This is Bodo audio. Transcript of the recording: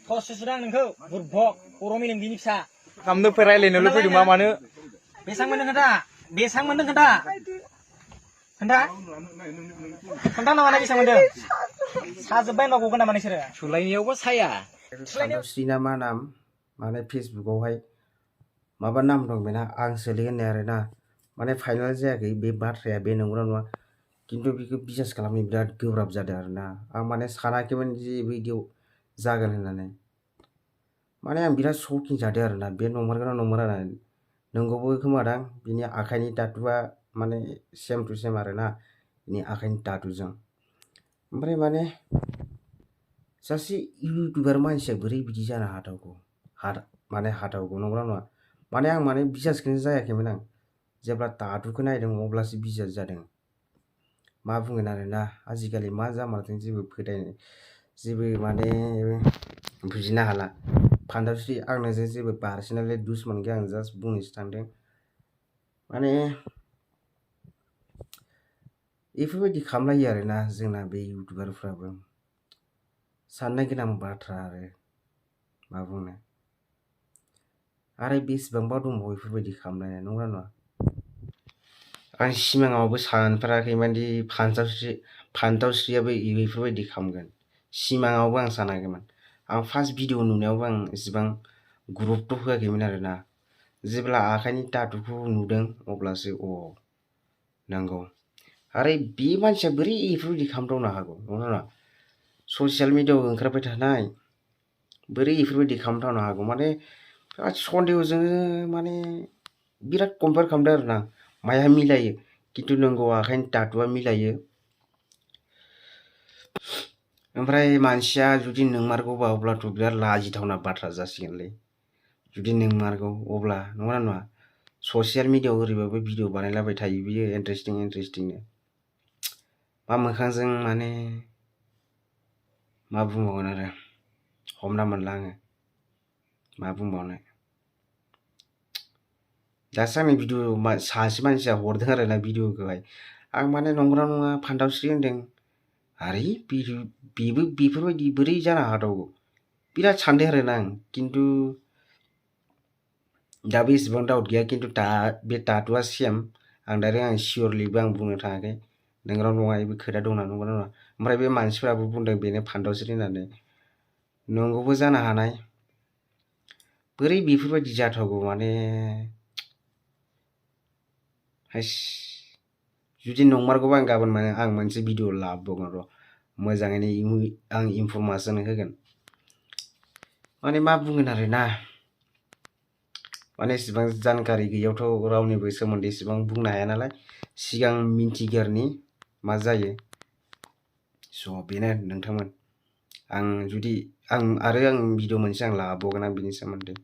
थस सुदां नोंखौ बुरभक बर' मेलेमगिरि फिसा खामनो रायलायनोल' फैदों मा मानो बेसां मोनदों खोन्था बेसां मोनदों खोन्था नामा बेसां मोनदों साजोब्बाय होनबा गगोन नामा नोंसोरो सुलायनायावबो साया फान्दावस्रि ना मा नाम माने फेसबुकावहाय माबा नाम दं बेना आं सोलि होननाय आरोना माने फाइनाल जायाखै बे बाथ्राया बे नंगौना नङा खिन्थु बेखौ बिसास खालामनो बिराद गोब्राब जादों आरोना आं माने सानाखैमोन जि बिदियाव जागोन होननानै माने आं बिराद शकिं जादों आरोना बे नंमारगोना नंमारा नंगौबो खोमादां बिनि आखाइनि टाटुआ माने सेम टु सेम आरोना बिनि आखाइनि टाटुजों ओमफ्राय माने सासे इउटुबार मानसिया बोरै बिदि जानो हाथावगौ माने हाथावगौ नंगौना नङा माने आं माने बिसासखौनो जायाखैमोन आं जेब्ला टाटुखौ नायदों अब्लासो बिसास जादों मा बुंगोन आरोना आजिखालि मा जामारदों जेबो फोथायनो जेबो माने बुजिनो हाला फान्दावस्रि आंनो जेबो पार्सनेलि दुश्मन गैया आं जास्ट बुंनोसो थांदों माने बेफोरबायदि खालामलायो आरोना जोंना बे इउटुबारफ्राबो साननो गोनां बाथ्रा आरो मा बुंनो आरो बेसेबांबा दंबावो बेफोरबायदि खालामलायनाय नंगौना नङा आं सिमाङावबो सानफेराखैमोन दि फान्दावस्रियाबो बेफोरबायदि खालामगोन सिमाङावबो आं सानाखैमोन आं फार्स्ट भिडिअ नुनायावबो आं एसेबां गुरुत्त होआखैमोन आरोना जेब्ला आखाइनि टाटुखौ नुदों अब्लासो नंगौ आरो बे मानसिया बोरै बेफोरबायदि खालामदावनो हागौ नंगौना नङा ससियेल मिडियाआव ओंखारबाय थानाय बोरै बेफोरबायदि खालामदावनो हागौ माने सन्देहजों माने बिराद कम्पेयार खालामदों आरोना माया मिलायो खिन्थु नंगौ आखाइनि टाटुआ मिलायो ओमफ्राय मानसिया जुदि नंमारगौबा अब्लाथ' बिराद लाजिथावना बाथ्रा जासिगोनलै जुदि नंमारगौ अब्ला नंगौना नङा ससियेल मिडियाआव ओरैबाबो भिडिअ बानायलाबाय थायो बियो इन्टारेस्टिंनो मा मोखांजों माने मा बुंबावगोन आरो हमना मोनला आङो मा बुंबावनो दासो आंनि भिडिअ सासे मानसिया हरदों आरोना भिडिअखौहाय आं माने नंगौना नङा फान्दावस्रि होनदों आरे बेबो बेफोरबायदि बोरै जानो हाथावगौ बिराद सानदों आरोना आं खिन्थु दाबो एसेबां डाउट गैया खिन्थु बे टाटुआ सेम आं डाइरेक्ट आं सियरलिबो आं बुंनो थाङाखै नंगौना नङा बेबो खोथा दंना नंगौना नङा ओमफ्राय बे मानसिफ्राबो बुंदों बेनो फान्दावस्रि होननानै नंगौबो जानो हानाय बोरै बेफोरबायदि जाथावगौ माने जुदि नंमारगौबा आं गाबोन आं मोनसे भिडिअ लाबोबावगोन र' मोजाङैनो आं इनफरमेसन होगोन माने मा बुंगोन आरोना माने एसेबां जानकारी गैयैयावथ' रावनिबो सोमोन्दै एसेबां बुंनो हाया नालाय सिगां मिन्थिग्रोनि मा जायो स' बेनो नोंथांमोन आं भिडिअ मोनसे आं लाबोबावगोन बिनि सोमोन्दै